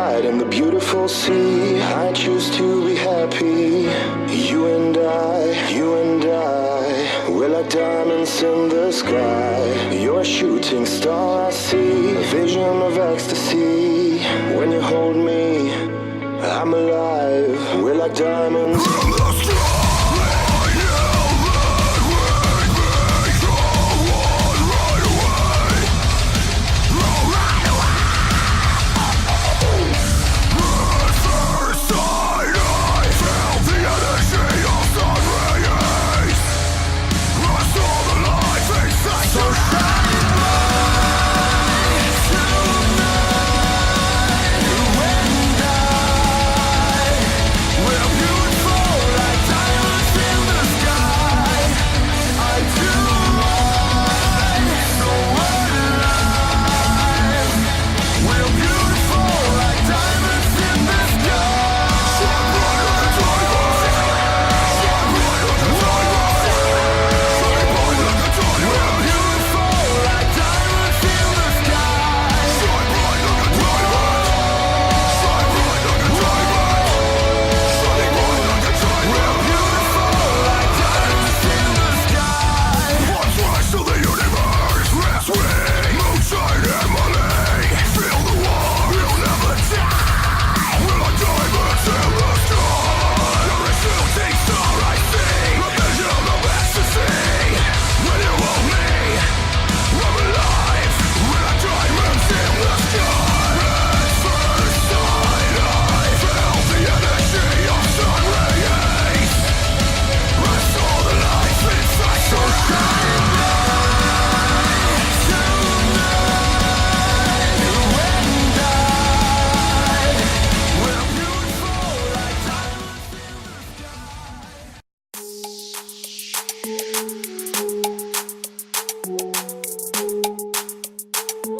tide and the beautiful sea. I choose to be happy. You and I, we're like diamonds in the sky. You're a shooting star, I see a vision of ecstasy. When you hold me, I'm alive. We're like diamonds in the sky.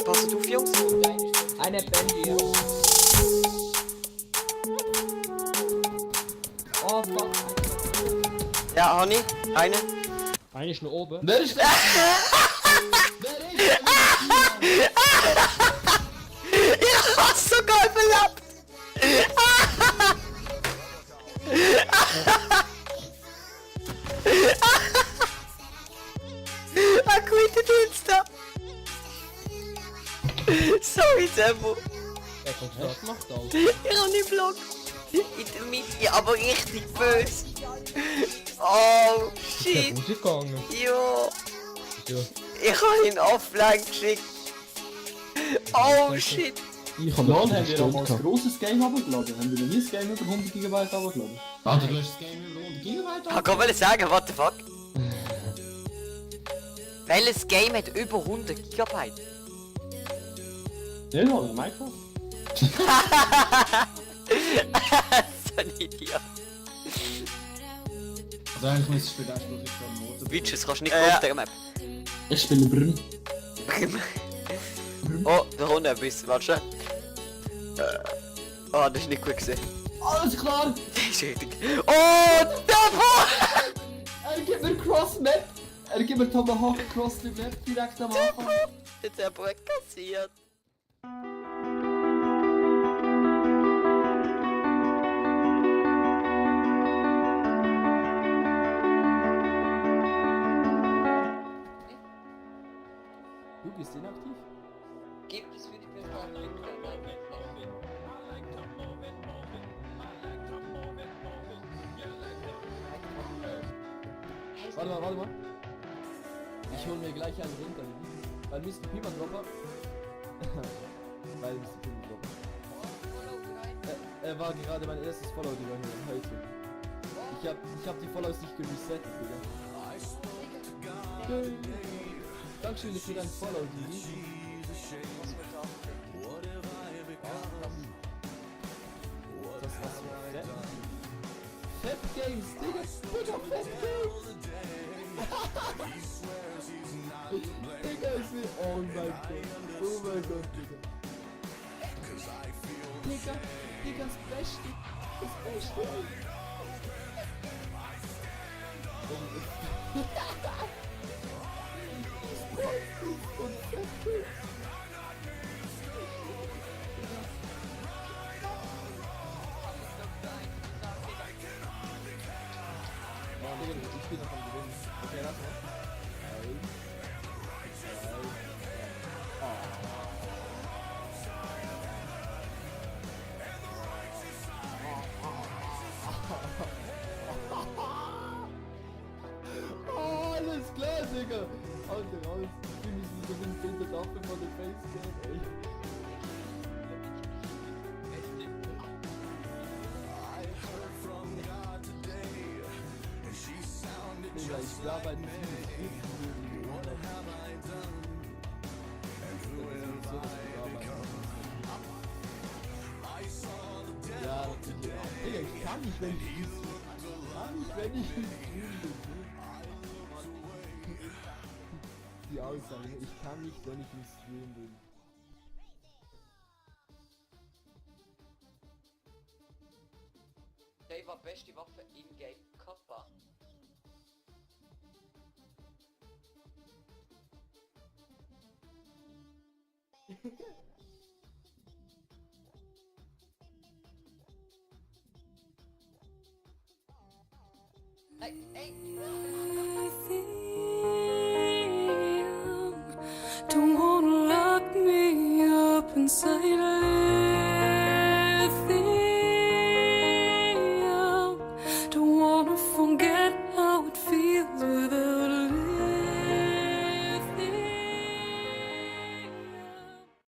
Passt auf, Jungs? Eine Bendy. Oh fuck. Ja, Honey, eine. Eine ist noch oben. Wer ist das? Ich hab's sogar überlebt! Er quittet uns da! Sorry, Tempo. Wer kommt das gemacht, Alter? Ich hab nicht Block. In der Mitte, aber richtig böse. Oh, Der shit. Bus ist gegangen. Jo. Ja. Ich hab ihn offline geschickt. Oh, shit. Ich hab Lol, noch haben wir auch mal ein gehabt. grosses Game runtergeladen? Haben wir noch nie ein Game über 100 GB runtergeladen? Warte, du hast das Game über 100 GB Ich wollte sagen, what the fuck? Welches Game hat über 100 GB? Nicht mal, Minecraft? So ein Idiot. Also eigentlich müsstest du für den Spruch jetzt schon Noten. Witches kannst du nicht auf der Map. Ich spiele Brünn. Oh, da kommt etwas, warte schon. Oh, das ist nicht gut gesehen. Alles klar! Das ist richtig. Oh, Double! Er gibt mir Cross-Map! Er gibt mir Tomahawk Cross die Map direkt am Anfang. Jetzt hat er kassiert. Du bist inaktiv? Gibt es für die Person? Warte mal. Ich hol mir gleich einen runter. Weil Mr. Pieper Dropper. Weil Mr. Pieper Dropper. Er war gerade mein erstes Follow, Digga, hier heute. Ich hab die Follows nicht geresettet, Digga. Dankeschön für dein Follow, Digi. Das war's für Fat Games, Digga, Butter Fat Games! Digga, ist mir... Oh mein Gott, Digga. Digga, das Beste, ey. Ich bin noch am Gewinnen. Okay, lass mal. Oh, alles klar, Digga! Alter, raus. Wir müssen gewinnen, bitte dafür von der Facecam, ey. Digga, ich glaube an ja, Digga, ich kann nicht, wenn ich im Stream bin. Die Aussage, ich kann nicht, wenn ich im Stream bin. Hey, war beste Waffe in-game Kappa. Ey, ey!